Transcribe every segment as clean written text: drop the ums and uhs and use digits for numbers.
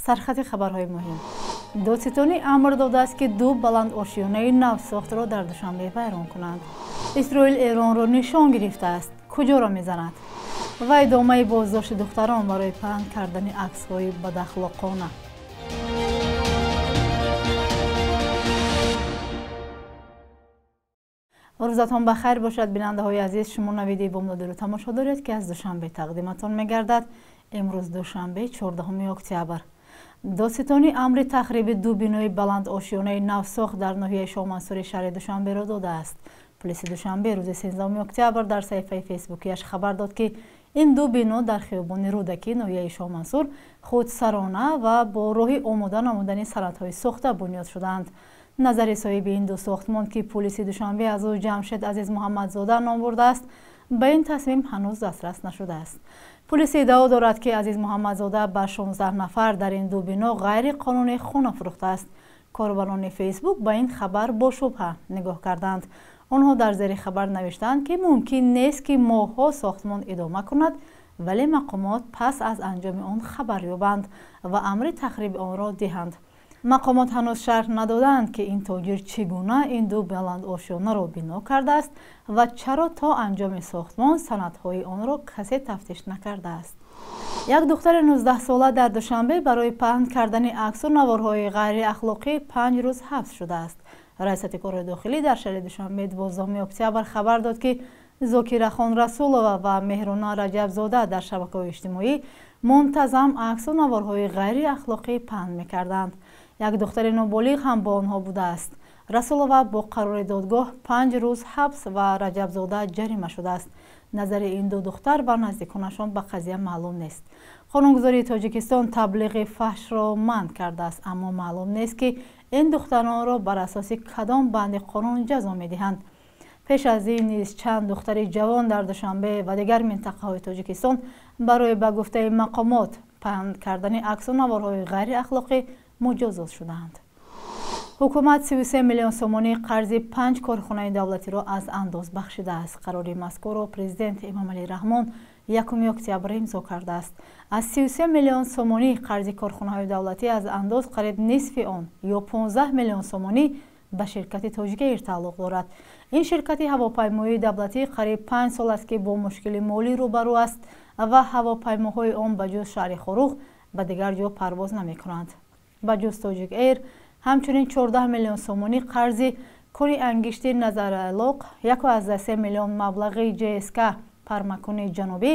Сархати хабарҳои муҳим. Додситонӣ амр додааст, ки ду баландошёнаи навсохтро дар Душанбе вайрон кунанд. Исроил Эронро нишон гирифтааст. Куҷоро мезанад? Ва идомаи боздошти духтарон барои паҳн кардани аксҳои бадахлоқона. Рӯзатон ба хайр бошад, бинандаҳои азиз. Шумо навиди бомдодиро тамошо доред, ки аз Душанбе тақдиматон мегардад. Имрӯз душанбе, 14 октябр. Додситонӣ амри тахриби ду бинои баландошёнаи навсохт дар ноҳияи Шоҳмансури шаҳри Душанберо додааст. Полиси Душанбе рӯзи 13 октябр дар саҳифаи фейсбукияш хабар дод, ки ин ду бино дар хиёбони Рӯдакӣ, ноҳияи Шоҳмансур, худсарона ва бо роҳи омода намудани санадҳои сохта бунёд шудаанд. Назари соҳиби ин ду сохтмон, ки полиси Душанбе аз ӯ Ҷамшед Азиз Муҳаммадзода ном бурдааст, ба ин тасмим ҳанӯз дастрас нашудааст. Полис иддао дорад, ки Азиз Муҳаммадзода ба 16 нафар дар ин ду бино ғайриқонунӣ хона фурӯхтааст. Корбарони Фейсбук ба ин хабар бо шубҳа нигоҳ карданд. Онҳо дар зери хабар навиштаанд, ки мумкин нест, ки моҳҳо сохтмон идома кунад, вале мақомот пас аз анҷоми он хабар ёбанд ва амри тахриби онро диҳанд. Мақомот ҳанӯз шарҳ надоданд, ки ин тоҷир чӣ гуна ин ду баландошёнаро бино кардааст ва чаро то анҷоми сохтмон санадҳои онро касе тафтиш накардааст. Як духтари 19сола дар Душанбе барои паҳн кардани аксу наворҳои ғайриахлоқӣ 5 рӯз ҳабс шудааст. Раёсати корҳои дохилӣ дар шаҳри Душанбе 12 октябр хабар дод, ки Зокирахон Расулова ва Меҳруна Раҷабзода дар шабакаҳои иҷтимоӣ мунтазам аксу наворҳои ғайриахлоқӣ паҳн мекарданд. Як духтари ноболиғ ҳам бо онҳо будааст. Расулова бо қарори додгоҳ 5 рӯз ҳабс ва Раҷабзода ҷарима шудааст. Назари ин ду духтар ва наздиконашон ба қазия маълум нест. Қонунгузории Тоҷикистон таблиғи фаҳшро манъ кардааст, аммо маълум нест, ки ин духтаронро бар асоси кадом банди қонун ҷазо медиҳанд. Пеш аз ин низ чанд духтари ҷавон дар Душанбе ва дигар минтақаҳои Тоҷикистон барои ба гуфтаи мақомот паҳн кардани аксу наворҳои ғайриахлоқӣ муҷозот шудаанд. Ҳукумат 33 миллион сомонӣ қарзи 5 корхонаи давлатиро аз андоз бахшидааст. Қарори мазкурро президент Эмомалӣ Раҳмон 1 октябр имзо кардааст. Аз 33 миллион сомонӣ қарзи корхонаҳои давлатӣ аз андоз қариб нисфи он ё 15 миллион сомонӣ ба ширкати Тоҷикэйр тааллуқ дорад. Ин ширкати ҳавопаймоии давлатӣ қариб 5 сол аст, ки бо мушкили молӣ рӯбарӯ аст ва ҳавопаймоҳои он ба ҷуз шаҳри Хоруғ ба дигар ҷо парвоз намекунанд. Ба ҷуз Тоҷикэйр ҳамчунин 14 миллион сомонӣ қарзи кони ангишти Назаралоқ, 1,3 миллион маблағи ҶСК Пармакуни Ҷанубӣ,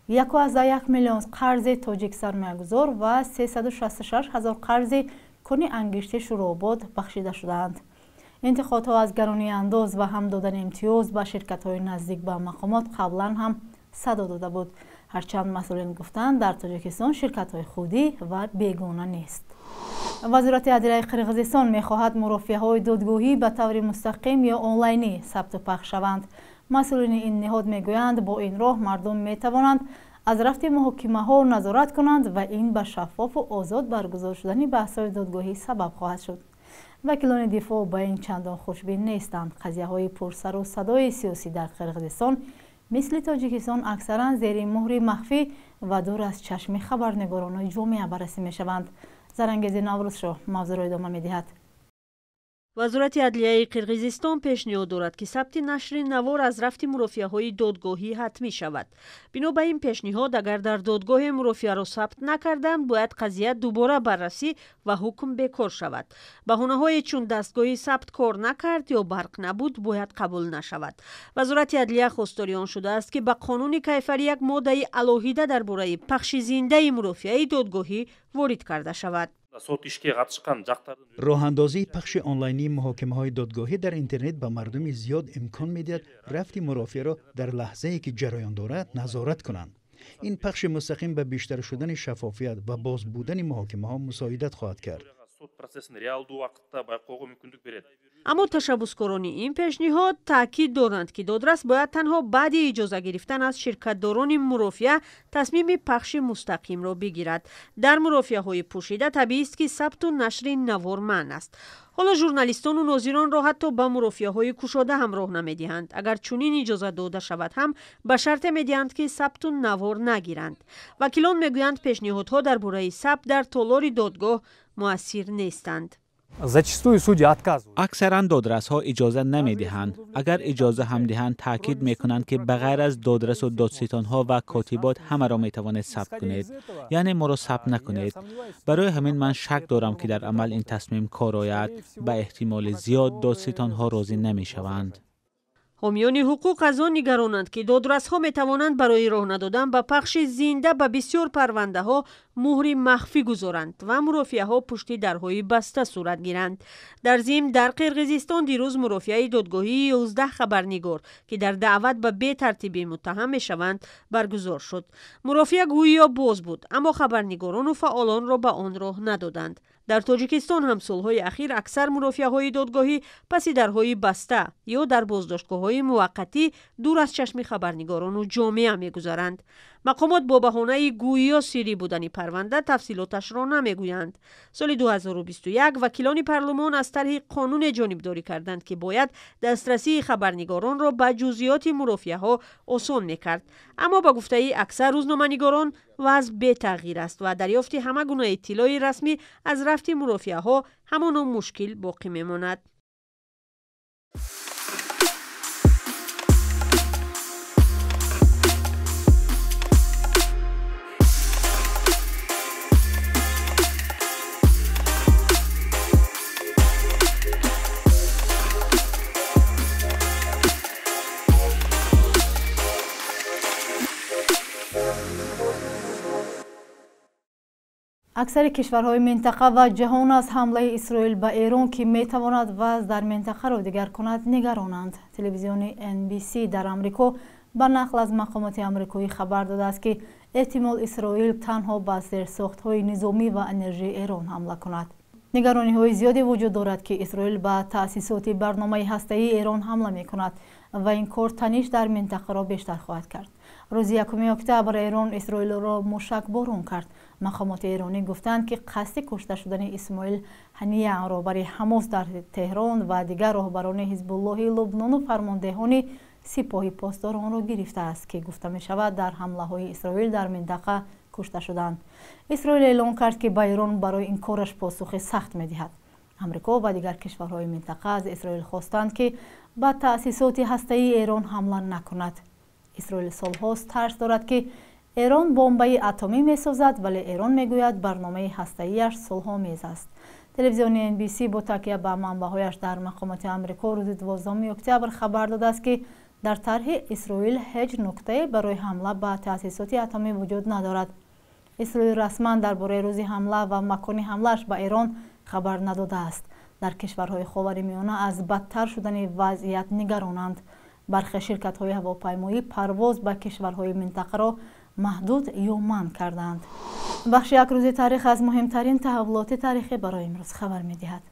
1,1 миллион қарзи Тоҷик сармоягузор ва 366 ҳазор қарзи кони ангишти Шӯрообод бахшида шудаанд. Интиқодҳо аз гаронии андоз ва ҳам додани имтиёз ба ширкатҳои наздик ба мақомот қаблан ҳам садо дода буд. Ҳарчанд масъулин гуфтанд, дар Тоҷикистон ширкатҳои худӣ ва бегона нест. Вазорати адлияи Қирғизистон мехоҳад мурофиаҳои додгоҳӣ ба таври мустақим ё онлайнӣ сабту пахш шаванд. Масъулини ин ниҳод мегӯянд, бо ин роҳ мардум метавонанд аз рафти муҳокимаҳо назорат кунанд ва ин ба шаффофу озод баргузор шудани баҳсҳои додгоҳӣ сабаб хоҳад шуд. Вакилони дифоъ ба ин чандон хушбин нестанд. Қазияҳои пурсару садои сиёсӣ дар Қирғизистон мисли Тоҷикистон аксаран зери муҳри махфӣ ва дур аз чашми хабарнигорони ҷомеа баррасӣ мешаванд. Зарангези Наврӯзшоҳ мавзӯъро идома медиҳад. Вазорати адлияи Қирғизистон пешниҳод дорад, ки сабти нашри навор аз рафти мурофиаҳои додгоҳӣ ҳатмӣ шавад. Бино ба ин пешниҳод, агар дар додгоҳе мурофиаро сабт накарданд, бояд қазия дубора баррасӣ ва ҳукм бекор шавад. Баҳонаҳое чун дастгоҳи сабт кор накард ё барқ набуд бояд қабул нашавад. Вазорати адлия хостори он шудааст, ки ба қонуни кайфарӣ як моддаи алоҳида дар бораи пахши зиндаи мурофиаи додгоҳӣ ворид карда шавад. Сот ишке қатышкан жактардын Роҳандозии пахши онлайнии муҳокимаҳои додгоҳӣ дар интернет ба мардуми зиёд имкон медиҳад рафти мурофиаро дар лаҳзае, ки ҷараён дорад, назорат кунанд. Ин пахши мустақим ба бештар шудани шаффофият ва боз будани муҳокимаҳо мусоидат хоҳад кард. Сот процессин реалдуу убакытта байкоого мүмкүндүк берет. Аммо ташаббускорони ин пешниҳод таъкид доранд, ки додрас бояд танҳо баъди иҷоза гирифтан аз ширкатдорони мурофиа тасмими пахши мустақимро бигирад. Дар мурофиаҳои пӯшида табиист, ки сабту нашри навор манъ аст. Ҳоло журналистону нозиронро ҳатто ба мурофиаҳои кушода ҳам роҳ намедиҳанд. Агар чунин иҷоза дода шавад ҳам, ба шарте медиҳанд, ки сабту навор нагиранд. Вакилон мегӯянд, пешниҳодҳо дар бораи сабт дар толори додгоҳ муассир нестанд. Зачастую судьи отказывают. Аксаран додрасҳо иҷоза намедиҳанд. Агар иҷоза ҳам диҳанд, таъкид мекунанд, ки ба ғайр аз додрасу додситонҳо ва котибот ҳамаро метавонед сабт кунед, яъне моро сабт накунед. Барои ҳамин ман шак дорам, ки дар амал ин тасмим кор ояд. Ба эҳтимоли зиёд додситонҳо розӣ намешаванд. Ҳомиёни ҳуқуқ аз он нигаронанд, ки додрасҳо метавонанд барои роҳ надодан ба пахши зинда ба бисёр парвандаҳо муҳри махфӣ гузоранд ва мурофиаҳо пушти дарҳои баста сурат гиранд. Дар зимн, дар Қирғизистон дирӯз мурофиаи додгоҳии 11 хабарнигор, ки дар даъват ба бетартибӣ муттаҳам мешаванд, баргузор шуд. Мурофиа гӯё боз буд, аммо хабарнигорону фаъолонро ба он роҳ надоданд. Дар Тоҷикистон ҳам солҳои ахир аксар мурофиаҳои додгоҳӣ паси дарҳои баста ё дар боздоштгоҳҳои муваққатӣ дур аз чашми хабарнигорону ҷомеа мегузаранд. Мақомот бо баҳонаи гӯё сирӣ будани парванда тафсилоташро намегӯянд. Соли 2021 вакилони парлумон аз тарҳи қонуне ҷонибдорӣ карданд, ки бояд дастрасии хабарнигоронро ба ҷузъиёти мурофиаҳо осон мекард. Аммо ба гуфтаи аксар рӯзноманигорон, вазъ бетағйир аст ва дарёфти ҳама гуна иттилои расмӣ аз рафти мурофиаҳо ҳамоно мушкил боқӣ мемонад. Аксари кишварҳои минтақа ва ҷаҳон аз ҳамлаи Исроил ба Эрон, ки метавонад вазъ дар минтақаро дигар кунад, нигаронанд. Телевизиони NBC дар Амрико ба нақл аз мақомоти амрикоӣ хабар додааст, ки эҳтимол Исроил танҳо ба зерсохтҳои низомӣ ва энержии Эрон ҳамла кунад. Нигарониҳои зиёде вуҷуд дорад, ки Исроил ба таъсисоти барномаи ҳастаии Эрон ҳамла мекунад ва ин кор таниш дар минтақаро бештар хоҳад кард. Рӯзи 1 октябр Эрон Исроилро мушакборон кард. Мақомоти эронӣ гуфтанд, ки қасди кушта шудани Исмоил Ҳания, роҳбари Ҳамос дар Теҳрон, ва дигар роҳбарони Ҳизбуллоҳи Лубнону фармондеҳони сипоҳи посдоронро гирифтааст, ки гуфта мешавад дар ҳамлаҳои Исроил дар минтақа кушта шуданд. Исроил эълон кард, ки ба Эрон барои ин кораш посухи сахт медиҳад. Амрико ва дигар кишварҳои минтақа аз Исроил хостанд, ки ба таъсисоти ҳастаии Эрон ҳамла накунад. Исроил солҳост тарс дорад, ки Эрон бомбаи атомӣ месозад, вале Эрон мегӯяд барномаи ҳастаиаш сулҳомез аст. Телевизиони NBC бо такя ба манбаъҳояш дар мақомоти Амрико рӯзи 12 октябр хабар додааст, ки дар тарҳи Исроил ҳеҷ нуктае барои ҳамла ба таъсисоти атомӣ вуҷуд надорад. Исроил расман дар бораи рӯзи ҳамла ва макони ҳамлааш ба Эрон хабар надодааст. Дар кишварҳои Ховари Миёна аз бадтар шудани вазъият нигаронанд. Бархе ширкатҳои ҳавопаймоӣ парвоз ба кишварҳои минтақаро маҳдуд ё манъ карданд. Бахши як рӯзи таърих аз муҳимтарин таҳаввулоти таърихӣ барои имрӯз хабар медиҳад.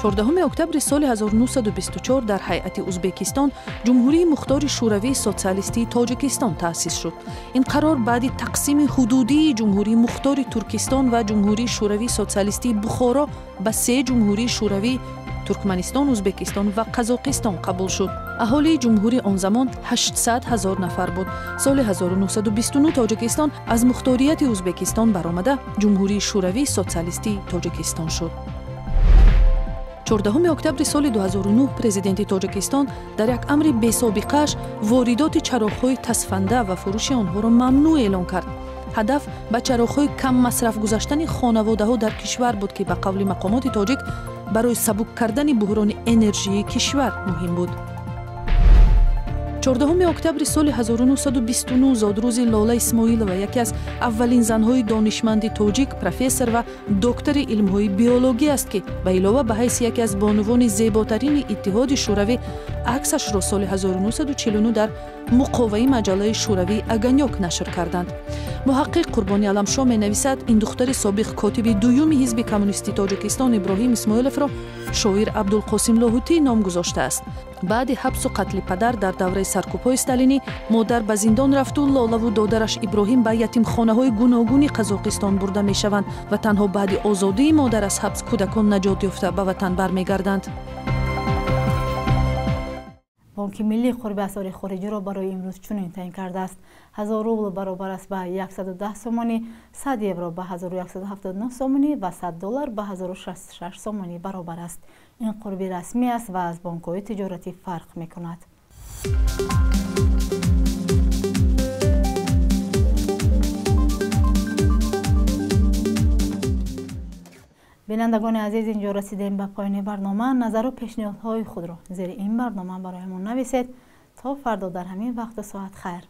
14 октябри соли 1924 дар ҳайати Узбекистон Ҷумҳурии Мухтори Шӯравии Социалистии Тоҷикистон таъсис шуд. Ин қарор баъди тақсими ҳудудии Ҷумҳурии Мухтори Туркистон ва Ҷумҳурии Шӯравии Социалистии Бухоро ба се ҷумҳурии шӯравӣ Туркманистон, Узбекистон ва Қазоқистон қабул шуд. Аҳолии ҷумҳурӣ он замон 800 ҳазор нафар буд. Соли 1929 Тоҷикистон аз мухторияти Узбекистон баромада Ҷумҳурии Шӯравии Социалистии Тоҷикистон шуд. 14 октябри соли 2009 президенти Тоҷикистон дар як амри бесобиқааш воридоти чароғҳои тасфанда ва фурӯши онҳоро мамнӯъ эълон кард. Ҳадаф ба чароғҳои каммасраф гузаштани хонаводаҳо дар кишвар буд, ки ба қавли мақомоти тоҷик барои сабук кардани буҳрони энержии кишвар муҳим буд. 14 октябри соли 1929 зодрӯзи Лола Исмоилова, яке аз аввалин занҳои донишманди тоҷик, профессор ва доктори илмҳои биологӣ аст, ки ба илова ба ҳайси яке аз бонувони зеботарини Иттиҳоди Шӯравӣ аксашро соли 1949 дар муқоваи маҷаллаи шӯравии «Огонёк» нашр карданд. Муҳаққиқ Қурбони Аламшо менависад, ин духтари собиқ котиби дуюми ҳизби коммунистии Тоҷикистон Иброҳим Исмоиловро шоир Абдулқосим Лоҳутӣ ном гузоштааст. Баъди ҳабсу қатли падар дар давраи саркӯбҳои сталинӣ модар ба зиндон рафту Лолаву додараш Иброҳим ба ятимхонаҳои гуногуни Қазоқистон бурда мешаванд ва танҳо баъди озодии модар аз ҳабс кӯдакон наҷот ёфта ба ватан бармегарданд. Бонки миллӣ қурби асъори хориҷиро барои имрӯз чунин таъин кардааст: 1000 рубл баробар аст ба 110 сомонӣ, 100 евро ба 1179 сомонӣ ва 100 доллар ба 1066 сомонӣ баробар аст. Ин қурби расмӣ аст ва аз бонкҳои тиҷоратӣ фарқ мекунад. Бинандагони азиз, инҷо расидем ба поёни барнома. Назару пешниҳодҳои худро зери ин барнома барои мо нависед. То фардо дар ҳамин вақту соат хайр.